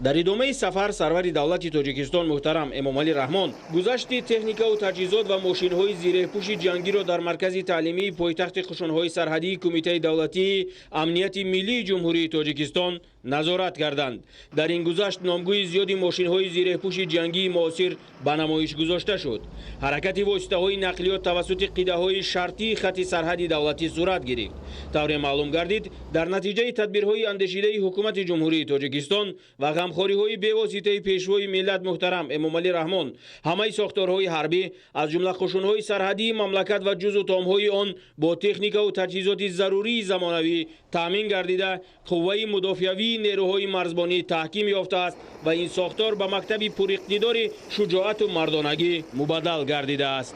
Дар идомаи сафар сарвари давлати Тоҷикистон муҳтарам Эмомалӣ Раҳмон гузашти техникаву таҷҳизот ва мошинҳои зиреҳпӯши ҷангиро дар маркази таълимии пойтахти қушунҳои сарҳадии Кумитаи давлатии амнияти миллии Ҷумҳурии Тоҷикистон назорат карданд. Дар ин гузашт номгӯи зиёди мошинҳои зиреҳпӯши ҷангии муосир ба намоиш гузошта шуд. Ҳаракати воситаҳои нақлиёт тавассути қитъаҳои шартии хати сарҳади давлатӣ сурат гирифт. Тавре маълум гардид, дар натиҷаи тадбирҳои андешидаи ҳукумати Ҷумҳурии Тоҷикистон ва ғамхориҳои бевоситаи Пешвои миллат муҳтарам Эмомалӣ Раҳмон, ҳамаи сохторҳои ҳарбӣ, аз ҷумла қушунҳои сарҳадии мамлакат ва ҷузъу томҳои он бо техникаву таҷҳизоти зарурии замонавӣ таъмин гардида, қувваи мудофиавии нерӯҳои марзбонӣ таҳким ёфтааст ва ин сохтор ба мактаби пуриқтидори шуҷоату мардонагӣ мубаддал гардидааст.